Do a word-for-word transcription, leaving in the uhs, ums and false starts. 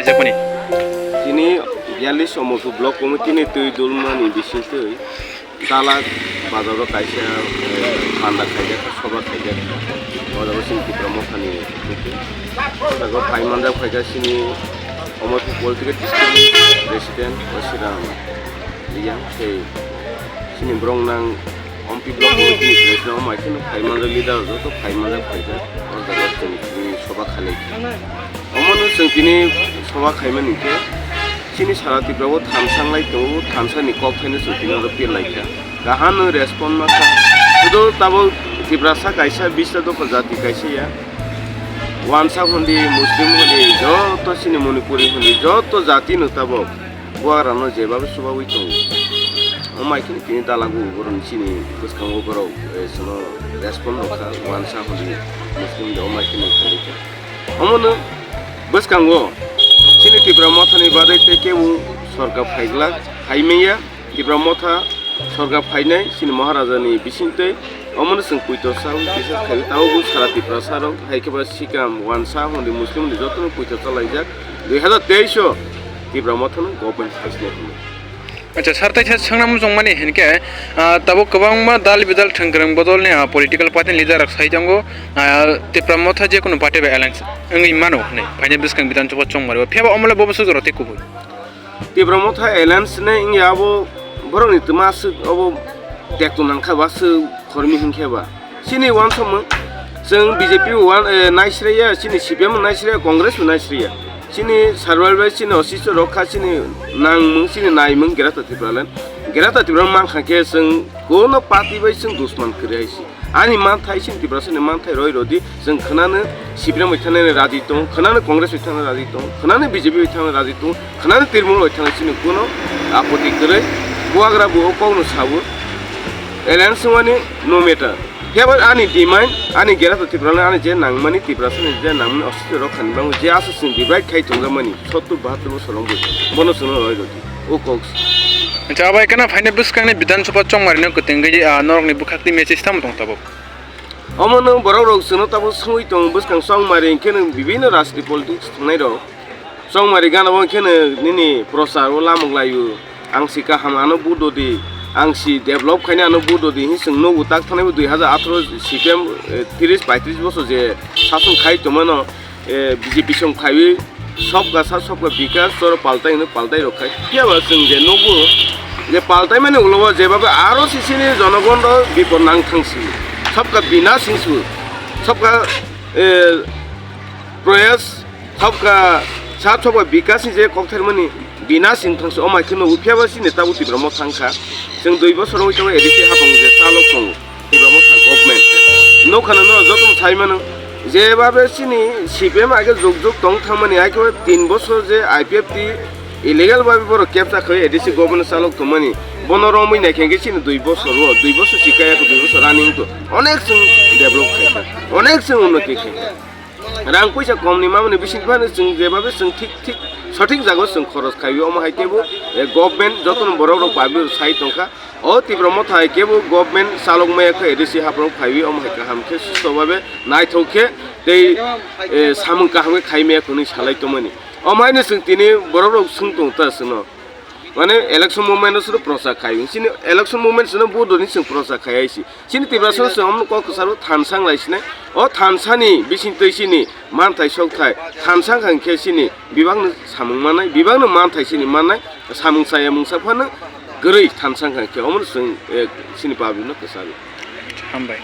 Japani. Tini biyalish Omorpur Block Committee ni twi dulmani bisingtwi Dalak bazaro kaisa, eh, panda khaijak, soba khaijak. O jaga chini Tipra Mothani, o jaga phai manjak phaikha chini Omorpur Political District President Basiram Riyang tei chini borok nang Ompi Block Committee ni President, omo hai kheno phai manjak leader joto phai manjak phaikha. O jaga chini, chini soba khalai. Omono chwng tini soba khaimani khe chini sara Tripura o thansa wng lai tongo, thansa ni kok thaino chwng tini oro pir lai kha. Kaham no respond ma kha. Sudo tabuk Tiprasa kaisa bisla dopha jati kaisa ya. Wansa hundi, Muslim hundi, joto chini Manipuri hundi, joto jati no tabuk buagra no jeba be subaui tongo. Omo hai kheno tini dalago borok ni chini bwskango borok, eh, chwngno respond rw kha, wansa hundi, Muslim hundi, omo hai kheno kha. Omono bwskango chini Tipra Mothani bagwi tei kebo sorkar phaiglak, phaimanya. Tipra Motha sorkar phainai chini Maharaja ni bisingtwi, omono chwng poito sa, bisas khai tabukbo sara Tiprasa rok, hai khe ba sikam, wansa, hundi, Muslim hundi jotono poito chalaijak. Dui hazar teis o Tipra Mothano government phaisnai hwnwi. Acha, sir, tai sa swngna muchung mani hinkhe, ah, tabuk kwbangma dal bidal thwngkwrwng bodolni, ah, political party ni leader rok sai tongo, ah, Tipra Motha je kunu party bai alliance wngwi mano hwnwi, phaini bwskang Bidhan Sabha chongmari o. Phiya ba omo le bo bwswk jora tei kubui. Tipra Motha alliance ne wngya abo borokni twma aswk obo tekto nangkha ba aswk khormi hinkhe ba. Chini uansukmung, chwng B J P uan, eh, naisraiya, chini C P M naisraiya, Congress bo naisraiya. Chini sarwal bai chini osisyo rok kha, chini nangmung, chini naimung Greater Tipraland. Greater Tipraland mankha khe chwng kono party bai chwng dusman kwrwi hai se. Ani manthai chini Tiprasani manthai roi rodi, chwng khwnano C P M bai thangnani raji tongo, khwnano Congress bai thangnani raji tongo, khwnano B J P bai thangnani raji tongo, khwnano Trinamool bai thangnani chini kono apoti kwrwi. Buagra bo o kokno sabo. Alliance wngmani no matter. Phiya ba ani demand, ani Greater Tipraland ani je nangmani, Tiprasani je nangmani osisyo rok khani bangwi je aswk chwng divide khai tongjakmani sottur bahattur bosor wngwi bono chwngno roi rodi. O kok. Acha, abai kana phaina bwskangni Bidhan Sabha chongmarino kwtwngwi, ah, norokni bwkhakni message tamo tong tabuk? Omo no borok rok chwngno tabuk swngwi tongo, bwskang chongmari hinkhe nwng bibinno rajniti politics thangnairok. Chongmari gana bo khe no nini prochar o lamuk laio, ang si kaham ano vote rwdi, ang si develop khaina ano vote rwdi, hini chwng nugo tak thanai bo dui hazar atharo C P M, eh, tris paitris bosor je sason khai tongmano, eh, B J P song phaiwi sobka sa sobka bikas choro paltai hino paltai rok khai. Phiya ba chwng je nugo je paltai mani ulo o jeba aro si chini jonogon rok bipod nang thang si, sobka binas hinsu, sobka, eh, proyas Thopka, sa thopka bikas ni je kok thermani bina sing thangse, o mai kheno uphiya ba sini tabuk Tipra Motha thangkha. Chwng dui bosor wngwi tongo A D C hapang je chalok tongo Tipra Motha government. Nokha no no joto no sai mano. Je babe sini C P M age jug jug tong thangmani, ai khe tin bosor je I P F T illegal babe borok capture khai A D C government chalok tongmani. Bono romwi nai khe sini dui bosor o, dui bosor sikaya ko dui bosor running to. Onek chwng develop khai kha. Onek chwng unnoti khai kha. Rang puisa kom ni mamani bising phano chwng jebabe chwng thik thik sothik jago chwng khoros khaiwi, omo hai kebo, eh, government jotono borok rok public rok sai tongkha. O Tipra Motha hai kebo government chalok maya khe A D C haprok phaiwi omo hai kaham khe susto babe naithok khe tei, eh, samung kaham khe khai maya hwnwi salai tongmani. Omo haino chwng tini borok rok swng tong ta chwngno. Mane election movement no suru prochar khai. Chini election movement sino vote ni chwng prochar khai aisi. Chini Tiprasa se omno kok kwcharo thansa wng lai sinai. O thansa ni bising twi chini manthai sokthai. Thansa wngkha hwnkhe chini bibak no samung mannai, bibak no manthai chini mannai, samung chaya mungsa phano kwrwi thansa wngkha hwnkhe omo chwng, eh, chini public no kwcharo. Hambai.